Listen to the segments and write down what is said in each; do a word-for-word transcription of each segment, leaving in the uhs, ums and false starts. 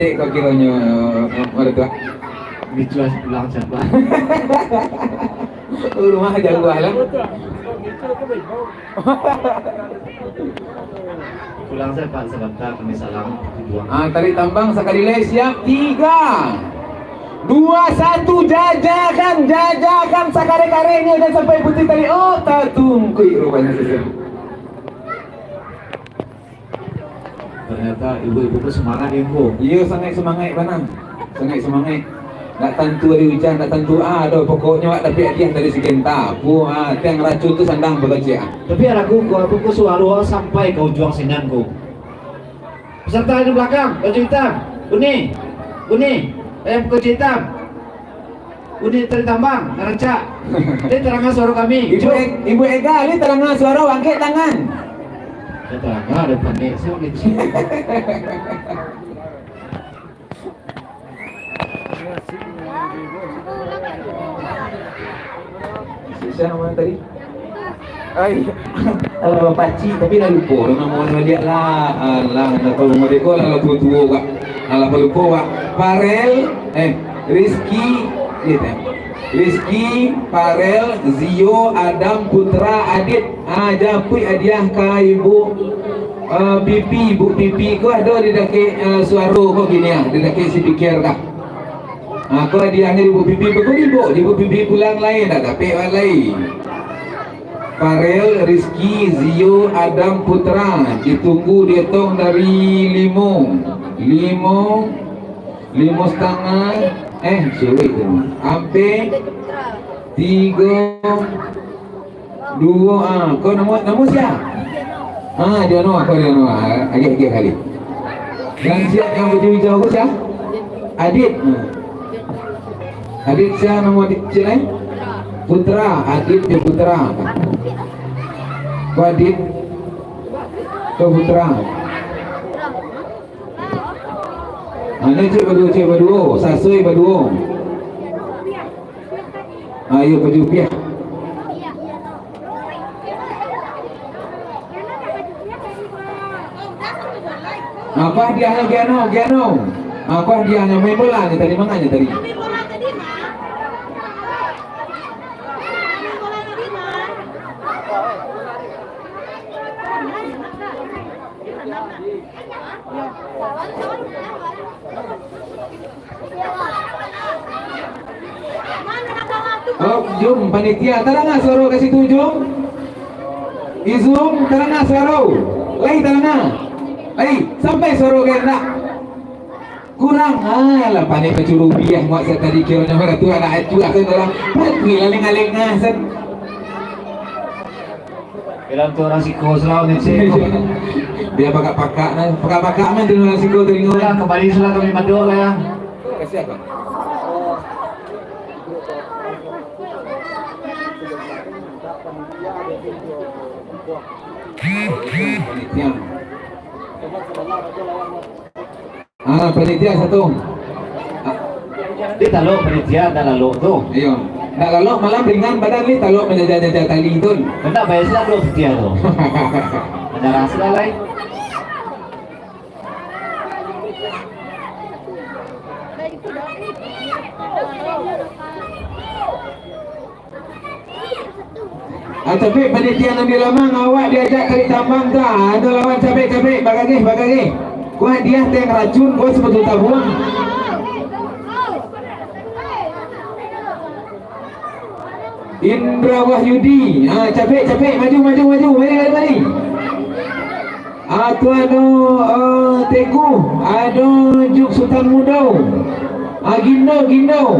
Dek, kau kironyo, eh, Maratuah? Bicuas pulang siapa? Rumah jauah lah. Pulang sajo, Pak, sabanta kami salam tujuan. Ah, tarik tambang sakali lai, siap, tiga, dua, satu, jajakan, jajakan sakareh-karehnyo, jan sampai putuih tali. Oh, tatungkuik ruponyo sudah. Ternyata ibu-ibu tu semangat ya, Bu. Iyo, sangaik sumangaik bana. Sangaik sumangaik. Ndak tantu ari ujan, ndak tantu a doh. Pokoknyo awak dapek hadiah dari si Genta. Pu, a, tiang racun tu sandang bakecek, a. Tapi aragu ko, apo ko suaro sampai ka ujuang sinan ko. Peserta di belakang, baju hitam. Uni. Uni. Eh, baju hitam. Uni tali tambang, nan rancak. Lai tadanga suaro kami. Ibu Cuk. E-, Ibu Ega, lai tadanga suaro, angkek tangan. Lai tadanga, ado panek, so, gitu. Sia nama tadi? Ai, alah, pacik, tapi lah lupo lah namo baliak lah. Alah, ndak tahu namo deko lah, lah tuo-tuo kak. Alah, lupo kak. Farel, eh, Rizky, iyo, teh. Rizky, Farel, Zio, Adam, Putra, Adit. Ah, japuik hadiah ka Ibu, eh, Pipi. Ibu Pipi ko ado di dakek, eh, suaro ko kini, ah, di dakek si Pikir kah. Ah, ko hadiahnyo di Ibu Pipi, baku di Ibu, di Ibu Pipi pulang lai, ndak dapek lai. Farel, Rizky, Zio, Adam, Putra, ditunggu dietong dari limo. Limo, limo satangah, eh, suruik tu. Ampek, tigo, duo, ah, ko namo, namo sia? Ah, Diano, ko Diano, ah, agiah, agiah kali. Nan siap nan baju hijau ko sia? Adit. Hmm. Adit sia namo Adit cik lain? Putra, Adit jo Putra. Ko Adit. Ko Putra. Anu cik baduo, cik baduo, sasoi baduo. Ayo baju piah. Apa hadiahnyo, Giano? Giano. Apa hadiahnyo? Main bola ni tadi, manganyo tadi? Oh, Jum, panitia, tadanga suaro ka situ, Jum? Izum, tadanga suaro? Lai tadanga? Lai, sampai suaro ka indak? Kurang, alah, pandai pancuri rupiah, muak sa tadi kironyo maratuah, anak acuah tu dalam, patuik lah lengah-lengah, san. Bilang tu urang siko sudah, ni, siko. Dia pakak-pakak, nah. Pakak-pakak, man, tu urang siko talingo. Sudah, kembali sudah kami mandok lah, ya. Kasih apa? Panitia. Ah, panitia satu. Ah. Di talok panitia, ndak lalok tu. Iyo. Ndak lalok, malam ringan badan ni, talok manjajah-jajah tali tu. Ndak bayar sila dua panitia tu. Ada rasa lain. Ah, capek panitia nan di lamang, awak diajak tarik tambang tu. Ah, anu lawan capek-capek, bagageh, bagageh. Ko hadiah teh racun, ko sabotol tabuang. Indra Wahyudi, ah, capek, capek, maju, maju, maju, mari, mari, mari. Ah, tu ado, eh, Teguh, ado Juk Sutan Mudo. Ah, Gindo, Gindo.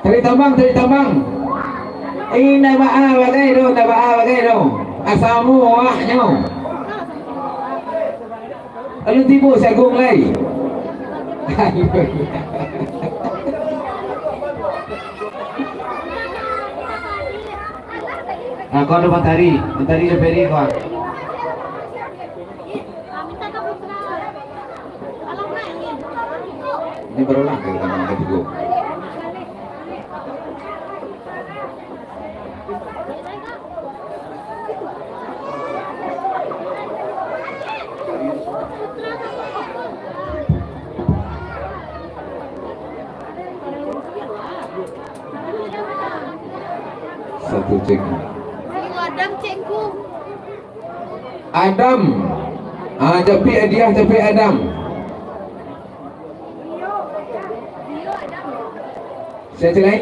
Tarik tambang, tarik tambang. Eh, indak baa bagai doh, indak baa bagai doh. Asa muahnyo. Alun tibo si Agung lai. Ah, ko ado Matahari, Matahari jo Ferry ko, ah. Ini barulah dari tambang katigo. satu cek. Sio Adam, cek ku. Adam. Ah, capek hadiah, capek Adam. Sia cek lai?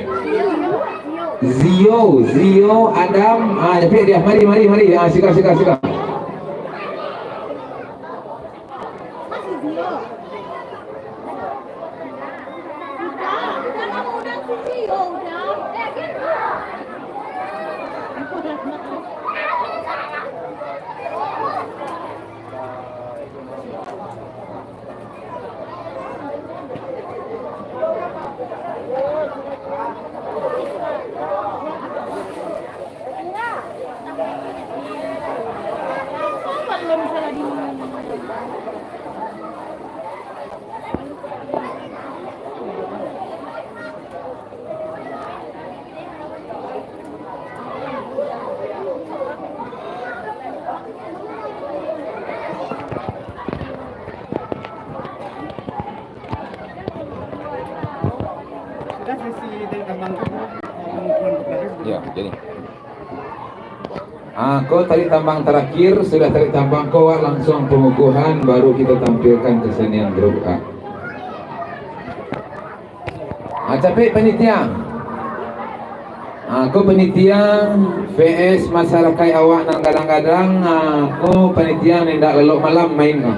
Zio, Zio, Adam. Ah, capek hadiah. Mari, mari, mari. Ah, siko, siko, siko. Yo, jadi. Ah, ko tarik tambang tarakhir, sudah tarik tambang ko, awak langsuang pangukuhan, baru kito tampilkan kasenian grup A. Ah, capek panitia. Ah, ko panitia, fans masarakaik awak nan gadang-gadang, ah, ko panitia nan indak lalok malam main ko.